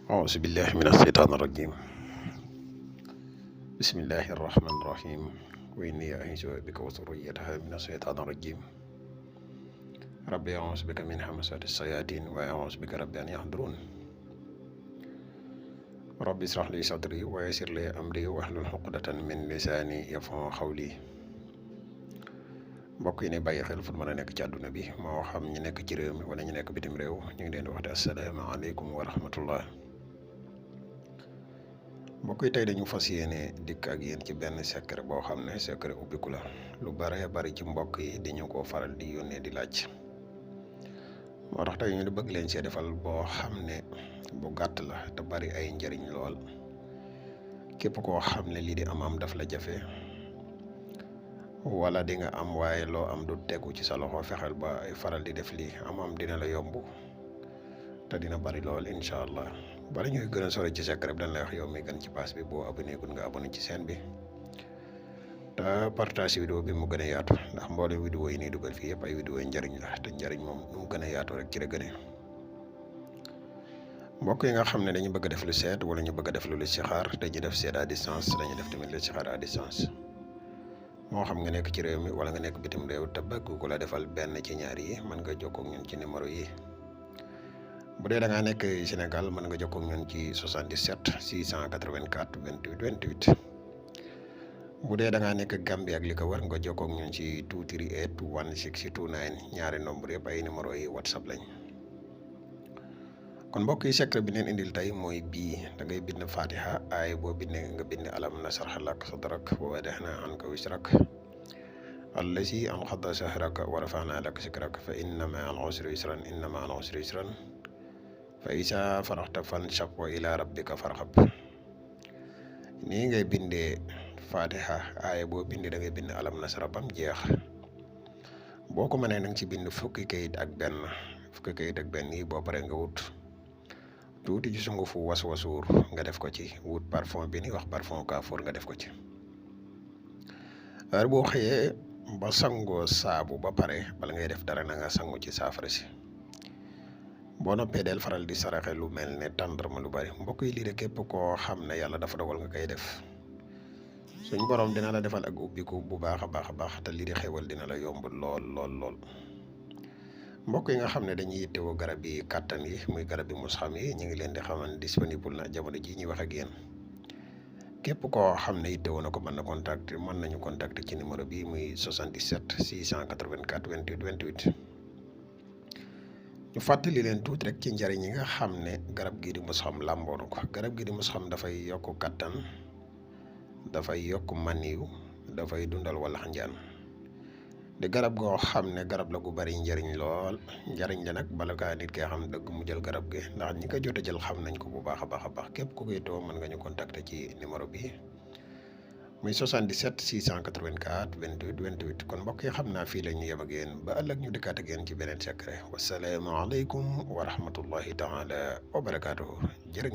أعوذ بالله من الشيطان الرجيم. بسم الله الرحمن الرحيم. وإني أعيذ بك وذريتها من الشيطان الرجيم. ربي أعوذ بك من همزات الشياطين وأعوذ بك ربي أن يحضرون. ربي اشرح لي صدري ويسر لي أمري واحلل عقدة من لساني يفقهوا قولي. mbokk yi ne bàyyi xel fu mën a nekk ci àdduna bi moo xam ñu nekk ci réew mi wala ñu nekk bitim réew ñu ngi leen di wax de asalaamaaleykum wa rahmatullah. mbokk yi tey dañu fas yéene dikk ak yéen ci benn secret boo xam ne secret ubbiku la lu bare bari ci mbokk yi dañu ko faral di yónnee di laaj moo tax tey ñu di bëgg leen see defal boo xam ne bu gàtt la te bari ay njëriñ lool képp koo xam ne lii di am daf la jafe wala di nga am waaye loo am du tegu ci sa loxo fexeel ba ay faral di def lii am dina la yomb te dina bari lool incha allah. bala ñuy gën a sore ci secret bi dañ lay wax yow mi gën ci pass bi boo abonné gun nga abonné ci chaîne bi te partage vidéo bi mu gën a yaatu ndax mboolem vidéo yi nii dugal fii yëpp ay vidéo yi njëriñ la te njëriñ moom nu mu gën a yaatu rek ci la gënee. mbokk yi nga xam ne dañu bëgg a def lu seet wala ñu bëgg a def lu listixaar dañuy def seet à distance dañuy def tamit listixaar à distance moo xam nga nekk ci réew mi wala nga nekk bitim réew te bëgg ku la defal benn ci ñaar yi mën nga jokkoo ak ñun ci numéro yi. bu dee da ngaa nekk Sénégal mën nga jokkoo ak ñun ci 77 684 28 28 bu dee da ngaa nekk Gambie ak li ko war nga jokkoo ak ñun ci 238 1629 ñaari nombre yëpp ay numéro yi WhatsApp lañ. kon mbokk yi secret bi neen indil tey mooy bii da ngay bind Fatiha aay boo bindee nga bind alam nasrah laka sadrak wa wada'na anka wisrak allazi anqadha zahrak wa rafa'na laka zikrak fa inna ma'al usri yusran inna ma'al usri yusran fa isa faraxta fansab wa ila rabbika farxab. nii ngay bindee Fatiha aaya boo bindee da ngay bind alam nasara bam jeex boo ko mënee nang ci bind fukki kayit ak benn yi boo paree nga wut tuuti ci sungufu was-wasuur nga def ko ci wut parfum bi ni wax parfum Kaafoor nga def ko ci. heure boo xëyee ba sangoo saabu ba pare bala ngay def dara na nga sangu ci saafara si. boo noppee del faral di saraxe lu mel ne tàndarma lu bari mbokk yi lii de képp koo xam ne yàlla dafa dogal nga koy def suñ borom dina la defal ak ubbiku bu baax a baax te lii di xewal dina la yomb lool. mbokk yi nga xam ne dañuy yittewoo garab yi kàttan yi muy garab yi musxam yi ñu ngi leen di xamal disponible na jamono ji ñuy wax ak yéen képp koo xam ne yittewoo na ko mën nañu contacter ci numéro bi muy 77 684 28 28. ñu fàttali leen tuuti rek ci njëriñ yi nga xam ne garab gii di musxam làmboo na ko. garab gii di musxam dafay yokk kattan dafay yokk maniyu dafay dundal walax njaan di garab goo xam ne garab la gu bari njëriñ lool njëriñ la nag bala kaa nit kee xam dëgg mu jël garab gi ndax ñi ko jot a jël xam nañ ko bu baax a baax képp ku koy too mën nga ñu contacter ci numéro bi muy 77 684 28 28. kon mbokk yi xam naa fii la ñu yem ak yéen ba ëllëg ñu dikkaat ak yéen ci beneen secret wasalaamaaleykum wa rahmatullahi taala wa barakaatuhu jërë ngeen